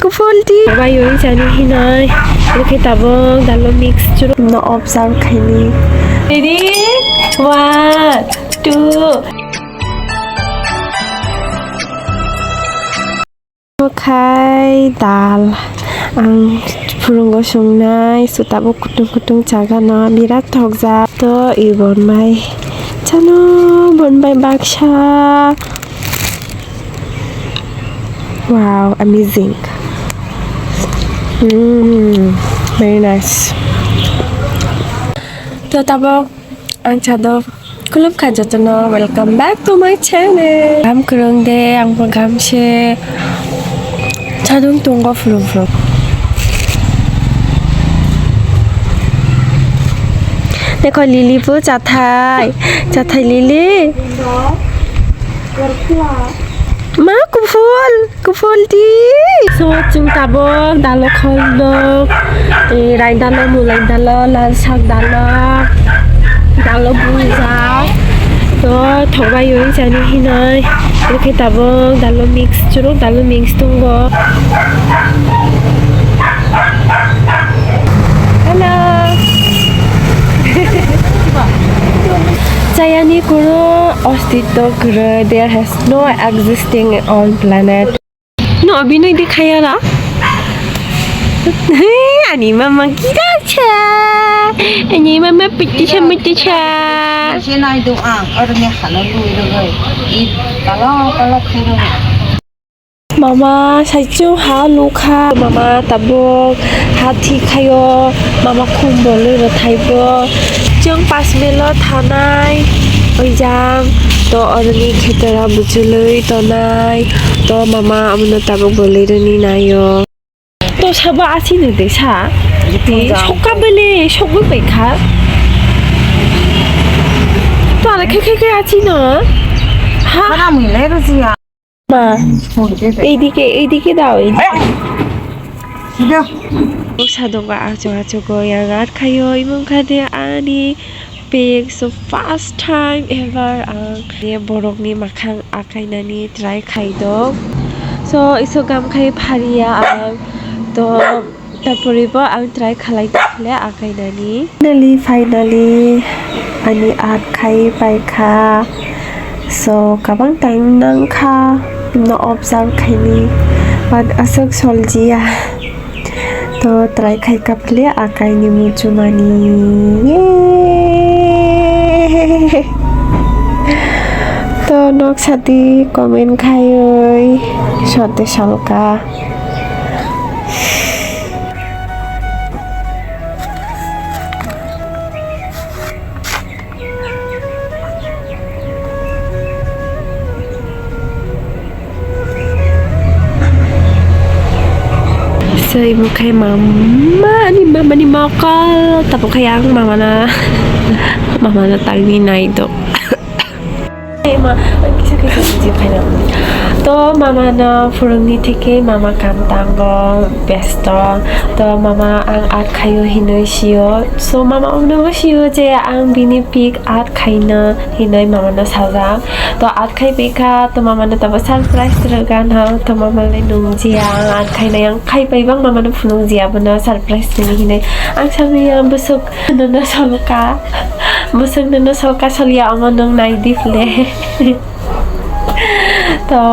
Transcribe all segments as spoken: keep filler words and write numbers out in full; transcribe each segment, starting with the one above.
Kuphol di. Bai oi chani hinai. Oke tabok dalo mix churu. No observe khaini. Ready? One, two. Khai dal ang phurungo songnai, so tabuk kutung kutung chagana birat thokjak. To i bonbai chano, bonbai baksa. Wow, amazing. Mm, very nice. To tabuk ang chado. Khulumkha jotono, welcome back to my channel. Gam kwrwng de, ang bo gam se. Chadung tongo phulung phulung. Dekho Lily bo chathai, chathai Lily. Ma kuphul. Kuphol di. So, chwng tabok dalo khol dok, eh, rai dalo, mulai dalo, lal sak dalo, dalo bujak. To, thokbai oi chani hinoi. Oke tabok dalo mix churuk, dalo mix tongo. Hello. Chayani kuno ostitto kwrwi, there has no existing on planet. No, binoi di khaya ra. Ani mama gida cha. Ani mama piti cha, piti cha. Sini itu ang, orangnya halal tu itu guys. Ih, kalau, kalau kiri. Mama, saichung ha lukha. Mama, tabuk, ha thikhayo. Mama, khum bolwi rwthaibo. Chwng pas melo thanai. Oijang, to oroni khetora buchulwi tonai. To mama, amono tabuk bolwi rwni naio. To sabo achino de sa. Di, sokka bele, sokgwi paikha. To ala khe khe khe achino. Ha? Para mui le rusia. Ma, এইদিকে, এইদিকে দাও, এইদিকে. Sadonga acho acho goyang ar khayo, imung khade ani pek, so first time ever ang ye borokni makhang akainani try khaidok. So, iso gam khai phariya ang to. Tarpore bo ang try khalai tongkhe le akainani. Finally, finally, ani art khai paikha. So, kabang time nangkha, no observe khaini. But aswk soljiya. To try khai kaphile akaini muchumani. Yay! To nok sadi comment khaioi, sote solka. Soi mukhai mama ni mama ni mokol, tabuk khai ang mama na mama na tangni nai dok. Ema, kisa kisa video khaina. To mama no phurungni theke mama kam tango besto. To mama ang art khaio hinui sio. So mama omno sio je ang bini pic art khaina hinui mama no sajak. To art khai pika to mama no tabo surprise rwgan ha. To mama le nung jia ang art khaina yang khai pai bang mama no phunung jia bono surprise ni hinui. Ang sami yang besok no no soloka. Bwswk nono solka soliya omo nwng nai di phle. To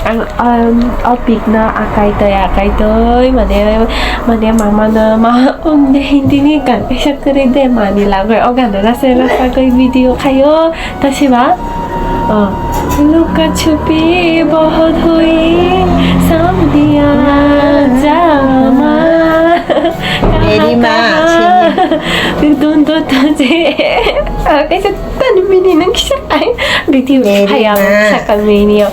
ang, um, o pic no akai toi, akai toi, mane, mane mama no ma, um, de Hindi ni gan kaisa kwrwi de mani lagoi o gan rasa rasa goi video khaio, ta siba? Oh. Luka chupi bahut hui, samdiya jama. Very much. Dun dun dun je. Kaisa tani mini nang kisa ai. Video Very phaya much. Sakal mini yo.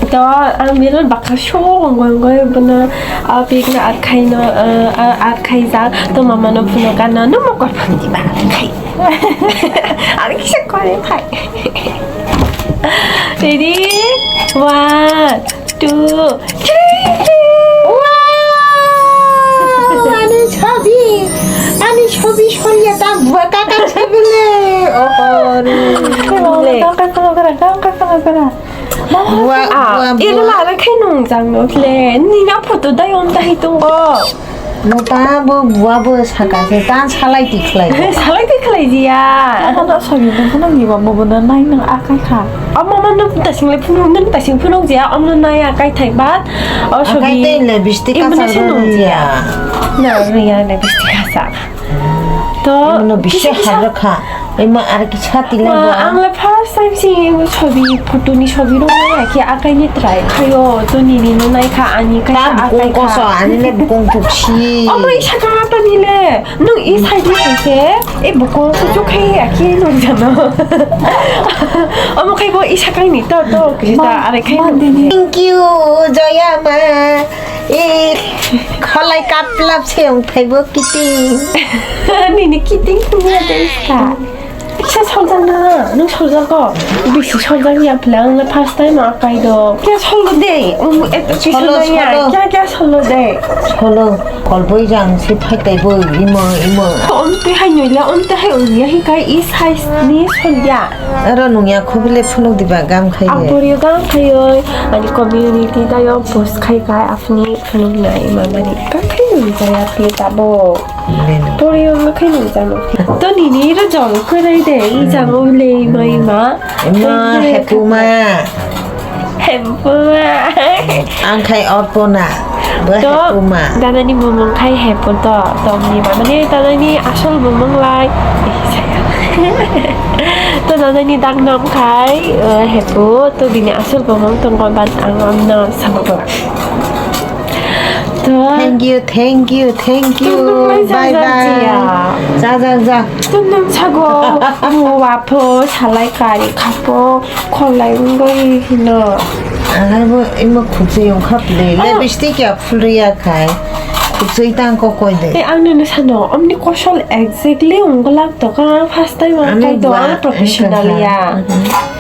To ang biran bakha so ongoi ongoi bono, ah, pic no ar khai no, ah, ar khai ja to mama no phuno kana no mo kor phang di ba khai. Ar kisa kore phai. Ready? One, two, three. Wow! Ani sobi, ani sobi sonya ta buat kakak sebele. Oh, oh, ni. Kau kau kau kau kau kau. Buwa, ah, buwa, ero buwa. Lara khe nung jang no khle. Nina photo dai om dai tongo. Nota bo buwa bo saka se ta salai ti khlai. Salai ti khlai jiya. Ano sobi no phunuk ni ba mo bo no nai nang akai kha. Omo ma no ta sing le phunuk, nang ta sing phunuk jiya, om no nai akai thai ba. O sobi. Akai te le bisti ka sa jiya. Na riya le bisti ka sa. To, no bisti kisa, kisa. Habra kha. Ema ar kisa tila. Ma, ang le first time si sobi, photo ni sobi rok nai ya, khe akai ni try khayo, to nini no nai kha, ani kaisa ta bukung akai koso, kha. Ani le bukung puksi. Omo isa kha ta ni le, nung i side ni se, e bukung kuchuk khai ya, khe nung jano. Omo khai bo isa kang ni to, to, kisa ta ma, are khai ma, nung. Dini. Thank you, Joya ma. E, kholai kaplap se wng phaibo kiting. Nini kiting tungya de iska. Kisa soljak na, nung soljak ko. Bisi soljak ya plang na first time akai do. Kya solo de, um, et kisa solo, na ya, solo. Kya, kya solo de. Solo, kolboi jang se phai tai bo, imo, imo. Om te hai noi la, om te hai ong ya hi kai i size ni solya. Aro nung ya khobile phunuk diba gam khai. Ang ye. Porio gam khai oi, ani community da yo post khai kai afni. Phunuknai mamani kakhai nung jaya phi tabo. Beno. Pori wngma khai nung jano. To nini ro jong kwrai de, i jang o le mai ma. Ema, hepuma. Hepuma. Ang khai orpona. Bo to, hepuma. Dadani bumung khai hepu to. Tongni mamani dadani asol bumung lai. To dadani dang nom khai, eh, hepu. To bini asol bumung tongko bat ang amno sabok. To. Thank you, thank you, thank you. Tumung mai bye, ja, ja, bye. Jiya. Ja, ja, ja. Tumung sago. Mu wapo, salai kari khapo, kholai ungoi hino. Ahai bo imo khujui ungkhap le. Oh. Lipstick ya phulriya khai. Khujui tang ko koi de. Te ang nini sano, omni kosol exactly ungolak to ka first time ang kai do ba, ang professional ya. Mhm.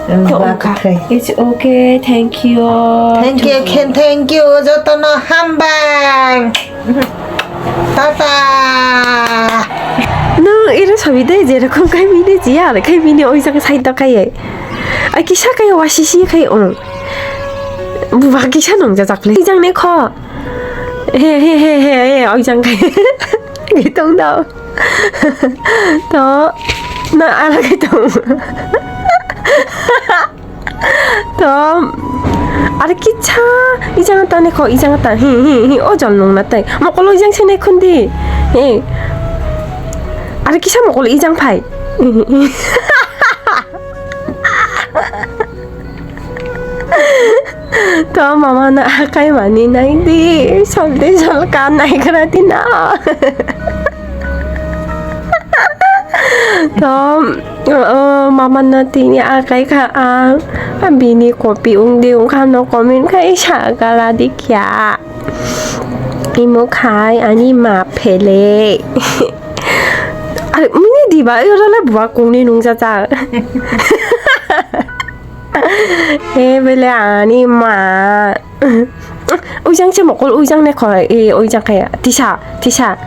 To wngkha. It's okay, thank you. Thank you, khen thank you, jotono hambai. Tata. No, ira sabi dai, jerokom kai mini jiya, kai mini oijang side da kai. Ai kisa kai wasi si kai ong. Buwa kisa nong jajak le. Ijang ne kho. He, he, he, he, he, oijang kai. Gitong dao. To, na, ara kai tong. To, ara kicha, ijang ta ne kho, ijang ta, hi, hi, hi, o jol nung na tai. Mokolo ijang se ne khundi. Hi. Ara kisa mokolo ijang phai. To mama no akai mani nai di, sol de sol ka nai kra di na. To, uh, mama no tini akai kha ang, bini kopi ung di ung kha no comment khai sa kala di kya. Imo khai ani ma phele. Ar mini diba, oro le buwa kungni nung jajak. He bele ani ma. Ujang se mokol ujang ne khoi, e ujang kaya. Tisa, tisa.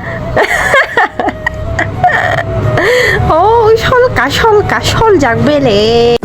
Oh, sol ka, sol ka, sol jak bele.